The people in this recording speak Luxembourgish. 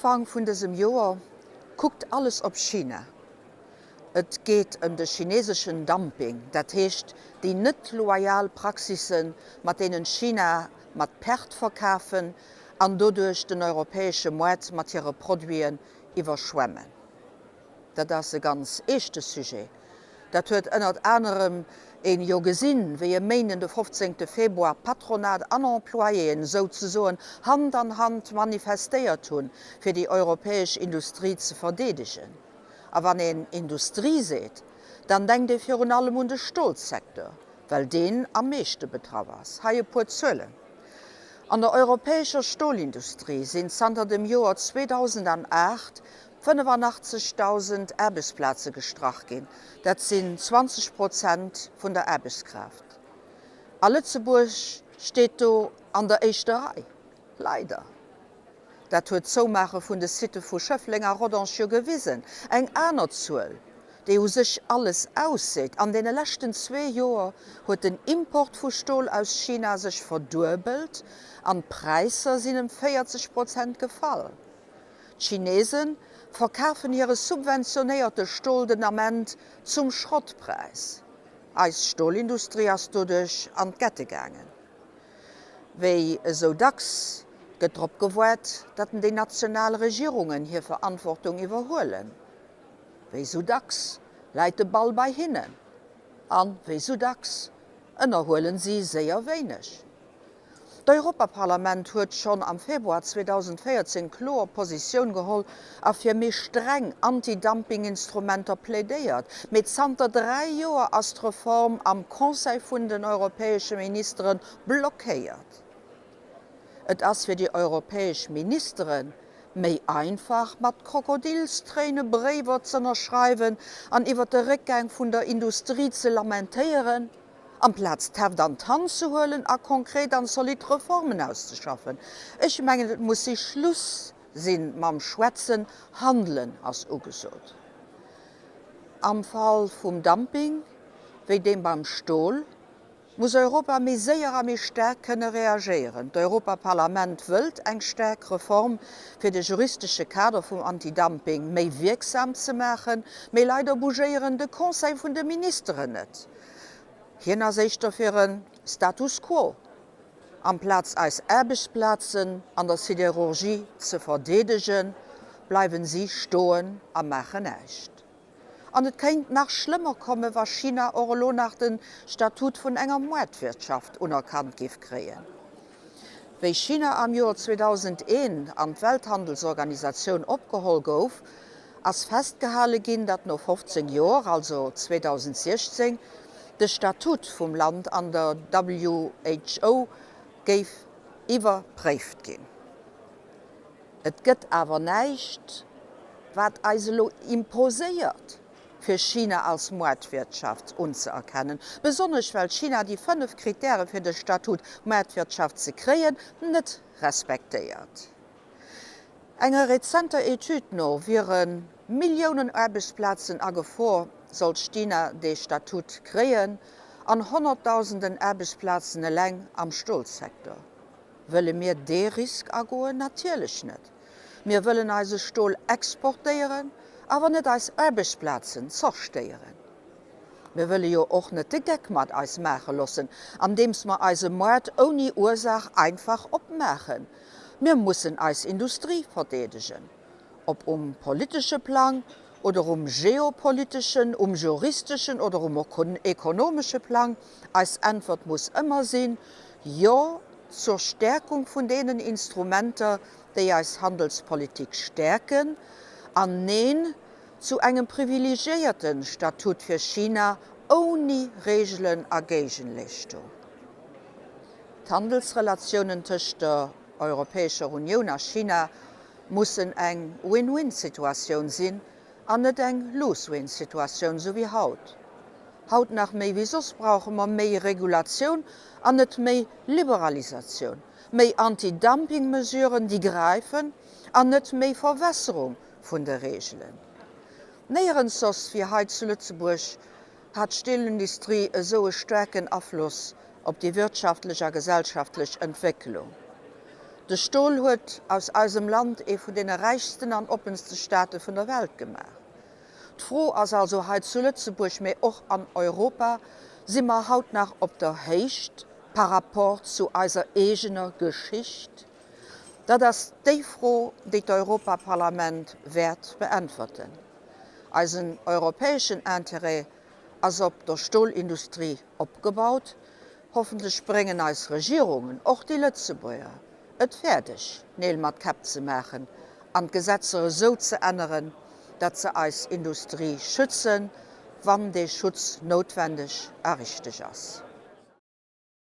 Ufank vun dësem Joer kuckt alles op China. Et geet ëm de chineseschen Dumping, dat heescht déi net loyal Praxissen, mat deenen China mat Perte verkafen an doduerch den europäesche Moart mat hire Produiten iwwerschwemmen. Dat ass e ganz eeschte Sujet. Dat huet ënnert anerem een jo gesinn, wéi e Méinden de 15 Februar Patronat an Employéen souzesoen Hand an Hand manifestéiert hunn, fir déi europäesch Industrie ze verdeedegen. A wann een Industrie seet, dann denkt ee virun allem un de Stolsecteur, well deen am meeschte betraff ass. Hei e puer Zuelen, An der europäescher Stolindustrie sinn zanter dem Joer 2008 85.000 Aarbechtsplaze gestrach ginn, dat sinn 20 Prozent vun der Aarbechtskraaft. A Lëtzebuerg steet do an der éischter Rei, leider. Dat huet d'Zoumaache vun de Sitte vu Schëffleng a Rodange jo gewisen. Eng aner Zuel, déi u sech alles ausseet, An deene leschten zwee Joer huet den Import vu Stol aus China sech verduebelt an d'Präisser sinn ëm 40 Prozent gefall. D'Chinese verkafen hire subventionéierte Stol den Ament zum Schrottpräis. Eis Stolindustrie ass doduerch an d'Gette gaangen. Wéi esou dacks gëtt drop gewaart, datt déi national Regierungen hir Verantwortung iwwerhuelen. Wéi esou dacks läit de Ball bei hinnen. An wéi esou dacks ënnerhuelen si séier wéineg. D'Europaparlament huet schonn am Februar 2014 kloer Positioun geholl a fir méi streng Anti-Dumping-Instrumenter plädéiert. Mee zanter 3 Joer ass d'Reform am Conseil vun den europäesche Ministere blockéiert. Et ass fir déi europäesch Ministere méi einfach, mat Krokodilstréine Bréiwer z'ënnerschreiwen an iwwer de Réckgang vun der Industrie ze lamentéieren, amplaz d'Heft an d'Hand ze huelen a konkret an zolidd Reformen auszeschaffen. Ech mengen, et muss si Schluss si mam Schwätzen, Handelen ass ugesot. Am Fall vum Dumping, wéi deem beim Stol, muss Europa méi séier a méi staark kënne reagéieren. D'Europaparlament wëllt eng staark Reform, fir de juristesche Kader vum Antidumping méi wierksam ze maachen, mee leider bougéieren de Conseil vun de Ministeren net. Hien ass éischter fir e Status quo, amplaz eis Aarbechtsplazen an der Siderurgie ze verdeedegen, bleiwen si stoen a maachen näischt. An et kéint nach schlëmmer komme wa China och elo nach de Statut vun enger Moartwirtschaft unerkannt géif kréien. Wéi China am Joer 2001 an d'Welthandelsorganisatioun opgeholl gouf, ass festgehale ginn, datt no 15 Joer, also 2016, de Statut vum Land an der WHO géif iwwerpréift ginn. Et gëtt awer näischt, wat eis elo imposéiert, fir China als Moartwirtschaft unzëerkennen, besonnesch well China déi 5 Kritäre fir de Statut Moartwirtschaft ze kréien net respektéiert. Enger rezenter Etüd no wiere Milliounen Aarbechtsplazen a Gefor, sollt China dee Statut kréien, an Honnertdausenden Aarbechtsplazen eleng am Stolsecteur. Wëlle mir dee Risk agoen? Natierlech net! Mir wëllen eise Stol exportéieren, awer net eis Aarbechtsplazen zerstéieren. Mir wëlle jo och net de Geck mat eis maache loossen, andeems mer eise Moart ouni Ursaach einfach opmaachen. Mir mussen eis Industrie verdeedegen, ob um politesche Plang oder um geopoliteschen, um juristeschen oder um ekonomesche Plang. Eis Äntwert muss ëmmer sinn, Jo zur Stärkung vun deenen Instrumenter, déi eis Handelspolitik stäerken, an Neen zu engem privilegiéierte Statut fir China ouni Regelen a Géigenleeschtung. D'Handelsrelatiounen tëscht der Europäescher Unioun a China mussen eng Win-Win-Situatioun sinn an net eng Lose-Win-Situatioun, sou wéi haut. Haut nach méi wéi soss brauche mer méi Regulatioun an net méi Liberalisatioun, méi Anti-Dumping-Mesuren, déi gräifen, an net méi Verwässerung vun de Reegelen. Néierens soss wéi hei zu Lëtzebuerg hat d'Steelindustrie esou e staarken Afloss op déi wirtschaftlech a gesellschaftlech Entwécklung. De Stol huet aus eisem Land ee vun deene räichsten an oppenste Staate vun der Welt gemaach. D'Fro ass also hei zu Lëtzebuerg, mee och an Europa, Si mer haut nach op der Héicht par rapport zu eiser eegener Geschicht? Dat ass déi Fro, déi d'Europaparlament wäert beäntwerten. Eisen europäeschen Intérêt ass op der Stolindustrie opgebaut. Hoffentlech bréngen eis Regierungen, och déi Lëtzebuerger, et fäerdeg, Neel mat Käpp ze maachen an d'Gesetzer esou ze änneren, datt se eis Industrie schützen, wann dee Schutz noutwendeg a richteg ass.